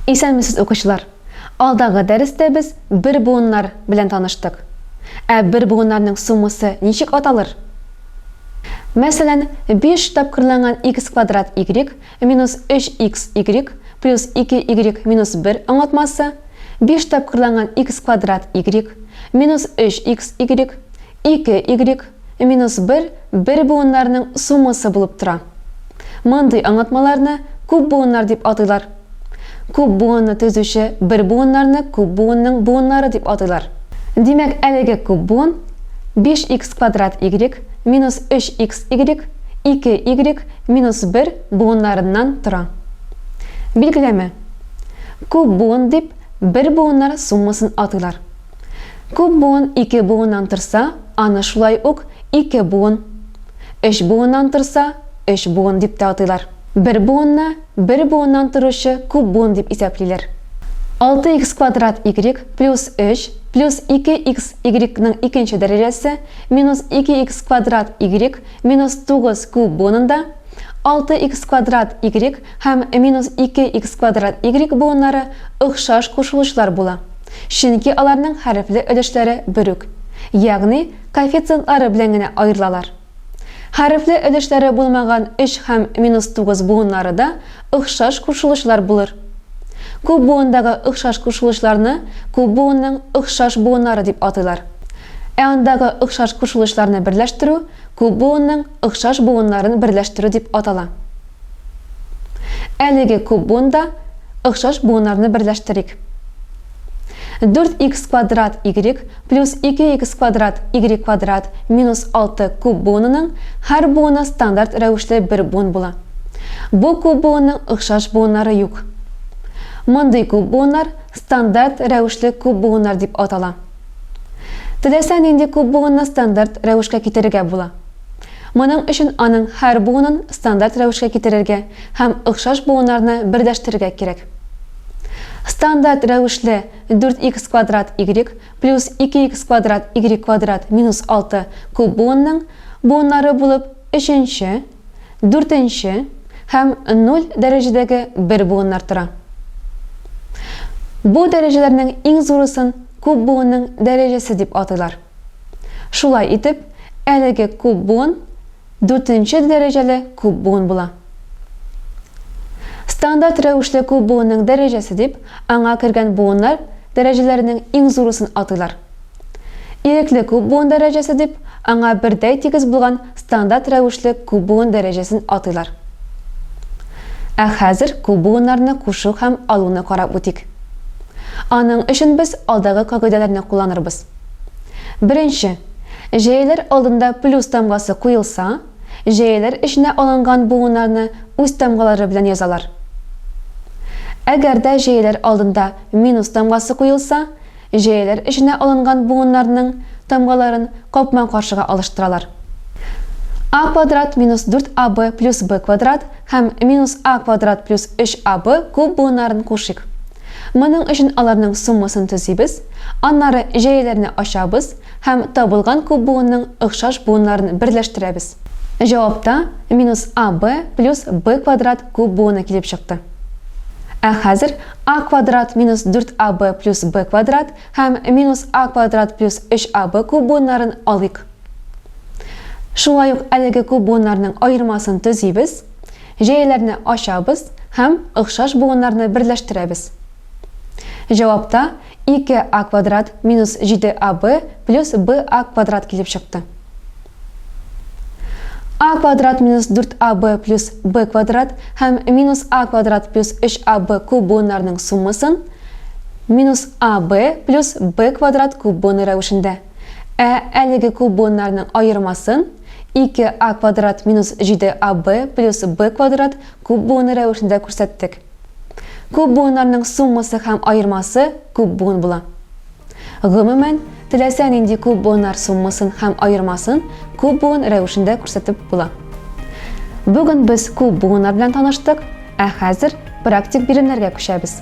Исәнмесез, укучылар! Алдагы дәрестә без бер буыннар белән таныштык. Ә бер буыннарның суммасы ничек аталыр? Мәсәлән, 5 тапкырланган х квадрат y минус 3 х y плюс 2 y минус 1 аңлатмасы, 5 тапкырланган х квадрат y минус 3 х y, 2 y минус 1 бер буыннарның суммасы булып тора. Мондый аңлатмаларны күп буыннар дип атыйлар. Күп буынны төзүче бер буыннарны күп буынның буыннары дип атыйлар. Димәк, әлеге күп буын 5 х квадрат y минус 3 х y, 2 y минус 1 буыннарыннан тора. Билгеләмә. Күп буын дип бер буыннар суммасын атыйлар. Күп буын ике буыннан торса, аны шулай ук ике буын, өч буыннан торса, өч буын дип тә атыйлар. Бер буынны бер буыннан торучы күп буын дип исәплиләр. 6 х квадрат y плюс 3 плюс 2 х y-ның икенче дәрәҗәсе минус 2 х квадрат y минус 9 күп буынында 6 х квадрат y һәм минус 2 х квадрат y буыннары охшаш кушылучылар була, чөнки аларның хәрефле өлешләре бер үк, ягъни коэффициентлары белән генә аерылалар. Хәрефле өлешләре булмаган 3 һәм минус 9 буыннары да охшаш кушылучылар булыр. Күп буындагы охшаш кушылучыларны күп буынның охшаш буыннары дип атыйлар. Ә андагы охшаш кушылучыларны берләштерү күп буынның охшаш буыннарын берләштерү дип атала. Әлеге күп буында охшаш буыннарны берләштерик. 4 х квадрат y плюс 2 х квадрат y квадрат минус 6 күп буынының һәр буыны стандарт рәвешле бер буын була. Бу күп буынның охшаш буыннары юк. Мондый күп буыннар стандарт рәвешле күп буыннар дип атала. Теләсә нинди күп буынны стандарт рәвешкә китерергә була. Моның өчен аның һәр буынын стандарт рәвешкә китерергә һәм охшаш буыннарны берләштерергә кирәк. Стандарт рәвешле 4 х квадрат y плюс 2 х квадрат y квадрат минус 6 күп буынның буыннары булып өченче, дүртенче һәм нуль дәрәҗәдәге бер буыннар тора. Бу дәрәҗәләрнең иң зурысын күп буынның дәрәҗәсе дип атыйлар. Шулай итеп, әлеге күп буын дүртенче дәрәҗәле күп буын була. Стандарт рәвешле күп буынның дәрәҗәсе дип, аңа кергән буыннар дәрәҗәләренең иң зурысын атыйлар. Ирекле күп буын дәрәҗәсе дип, аңа бердәй тигез булган стандарт рәвешле күп буын дәрәҗәсен атыйлар. Ә хәзер күп буыннарны кушу һәм алуны карап үтик. Аның өчен без алдагы кагыйдәләрне кулланырбыз. Беренче. Җәяләр алдында плюс тамгасы куелса, җәяләр эченә алынган буыннарны үз тамгалары белән язалар. Әгәр дә җәяләр алдында минус тамгасы куелса, җәяләр эченә алынган буыннарның тамгаларын капма-каршыга алыштыралар. А квадрат минус 4 аб плюс б квадрат һәм минус а квадрат плюс 3 аб күп буыннарын кушыйк. Моның өчен аларның суммасын төзибез, аннары җәяләрне ачабыз һәм табылган күп буынның охшаш буыннарын берләштерәбез. Җавапта минус аб плюс б квадрат күп буыны килеп чыкты. Ә хәзер а квадрат минус 4 аб плюс б квадрат һәм минус а квадрат плюс 3 аб күп буыннарын алыйк. Шулай ук әлеге күп буыннарның аермасын төзибез, җәяләрне ачабыз һәм охшаш буыннарны берләштерәбез. Җавапта 2а квадрат минус 7аб плюс ба квадрат килеп чыкты. А квадрат минус 4аб плюс б квадрат һәм минус а квадрат плюс 3аб күп буыннарның суммасын минус аб плюс б квадрат күп буыны рәвешендә, ә әлеге күп буыннарның аермасын 2а квадрат минус 7аб плюс б квадрат күп буыны рәвешендә күрсәттек. Күп буыннарның суммасы һәм аермасы күп буын була. Гомумән, теләсә нинди күп буыннар суммасын һәм аермасын күп буын рәвешендә күрсәтеп була. Бүген без күп буыннар белән таныштык, ә хәзер практик биремнәргә күчәбез.